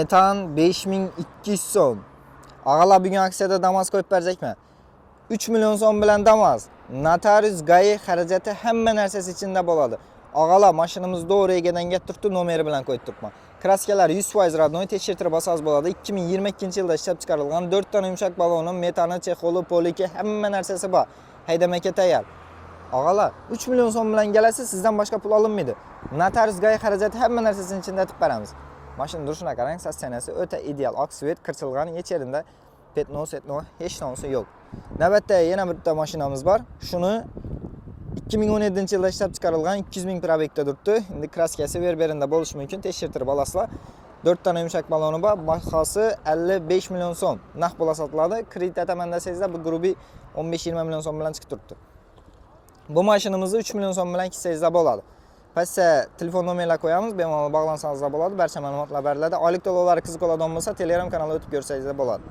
Metan 5200 so'm. Og'alar, bugun aksiyada Damas qo'yib berjakman. 3 million so'm bilan Damas. Notarius, ГАИ xarajati, hamma narsasi ichida bo'ladi. Og'alar, mashinamiz to'g'ri egadan kelib turibdi, nomeri bilan qo'yib turibman. Краска lar 100% родной, tekshirtirib olsangiz bo'ladi. 2022-yilda ishlab chiqarilgan, 4 tona yumshoq baloni, metani, чехол i, полик i, hamma narsasi bor. Haydamaka tayyor. Og'alar, 3 million so'm bilan kelasiz, sizdan boshqa pul olinmaydi. Notarius, ГАИ xarajati, hamma narsasini ichida etib beramiz. Mashina durishina qarang, состояние si o'ta ideal. Oq цвет, qirchilgan, hech yerida пятно, setno, hech narsa yo'q. Navbatda yana bitta mashinamiz bor. Shuni 2017-yilda ishlab chiqarilgan, 200 ming пробег da turibdi. Endi краска si ver-berinda bo'lishi mumkin, tekshirtirib olasizlar. 4 tona yumshoq baloni bor. Bahosi 55 million so'm. Naq bo'la sotiladi. Kredit ataman desangizlar, bu грубый 15-20 million so'm bilan chiqib turibdi. Bu mashinamizni 3 million so'm bilan kitsangizlar bo'ladi. Pastda telefon nomerlar qo'yamiz, bemalol bog'lansangizlar bo'ladi, barcha ma'lumotlar beriladi. Oylik to'lovlari qiziq bo'ladigan bo'lsa, Telegram kanaliga o'tib ko'rsangizlar bo'ladi.